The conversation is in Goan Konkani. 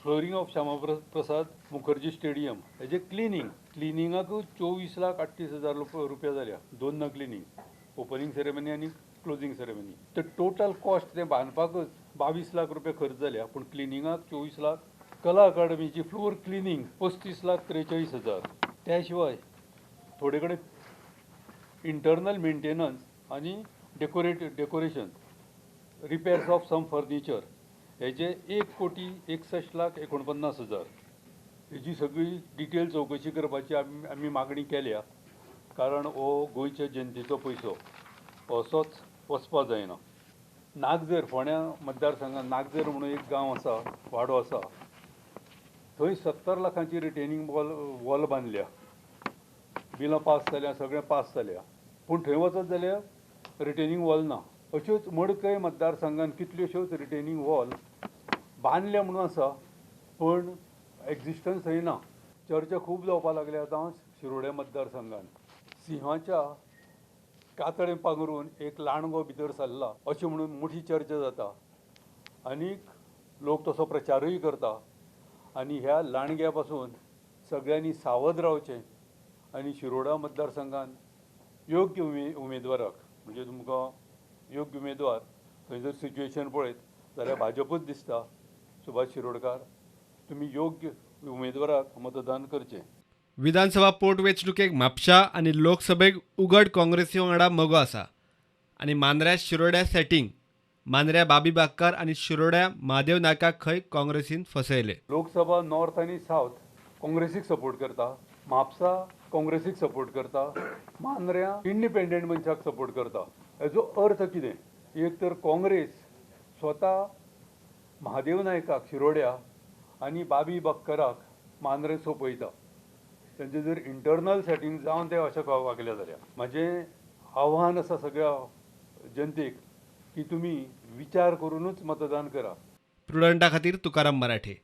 Flooring of Shyama Prasad Mukherjee Stadium हेजे क्लिनींग, क्लिनिंगाकूच 24,38,000 रुपया जाल्या. दोन क्लिनींग, ओपनिंग सेरेमनी आनी क्लोजींग सेरेमनी. तर टोटल कॉस्ट तें बांदपाकच 22 लाख रुपया खर्च जाल्या, पूण क्लिनिंगाक 24 लाख. कला अकादमीची फ्लोर क्लिनींग 35,43,000. त्या शिवाय थोडे कडेन इंटरनल मेंटेनन्स आनी decoration, repairs of some furniture हेजे 1 कोटी 61 लाख 49 हजार. हेजी सगळी डिटेल चवकशी करपाची आमी मागणी केल्या, कारण हो गोंयच्या जनतेचो पयसो असोच वचपा जायना. नागझर, फोंड्या मतदारसंघात नागझर म्हणून एक गांव आसा, वाडो आसा, थंय 70 लाखांची रिटेनिंग वॉल बांदल्या. बिलां पास जाल्या, सगळें पास जाल्या, पूण थंय वचत जाल्यार रिटेनिंग वॉल ना. अश्योच मडकय मतदारसंघात कितल्योश्योच रिटेनिंग वॉल बांदल्या म्हणून आसा, पूण एक्झिस्टन्स थंय ना. चर्चा खूब जावपाक लागल्या आतां शिरोड्या मतदारसंघात सिंहाच्या कातडें पांगरून एक लांडगो भितर सरला अशें म्हणून मोठी चर्चा जाता आनीक लोक तसो प्रचारूय करता. आनी ह्या लांडग्या पासून सगळ्यांनी सावध रावचें आनी शिरोडा मतदारसंघात योग्य उमेदवाराक, म्हणजे तुमकां योग्य उमेदवार थंय जर सिच्युएशन पळयत जाल्यार भाजपूच दिसता, सुभाष शिरोडकार. तुमी योग्य उमेदवाराक मतदान करचें. विधानसभा पोटवेंचणुकेक म्हापशा आनी लोकसभेक उगड काँग्रेसी वांगडा मगो आसा आनी मांद्र्या शिरोड्या सेटींग. मांद्र्या बाबी बागकार आनी शिरोड्या महादेव नायकाक खंय काँग्रेसीन फसयले. लोकसभा नॉर्थ आनी सावथ काँग्रेसीक सपोर्ट करता, म्हापसा काँग्रेसीक सपोर्ट करता, मांद्र्यां इंडिपेंडंट मनशाक सपोर्ट करता. हेजो अर्थ कितें? एक तर काँग्रेस स्वता महादेव नायकाक शिरोड्या आनी बाबी बागकराक मांद्रें सोंपयता. तेंचे जर इंटरनल सेटींग जावन ते अशें वागले जाल्यार, म्हाजें आव्हान आसा सगळ्या जनतेक की तुमी विचार करुनूच मतदान करा. प्रुडंटा खातीर तुकाराम मराठे.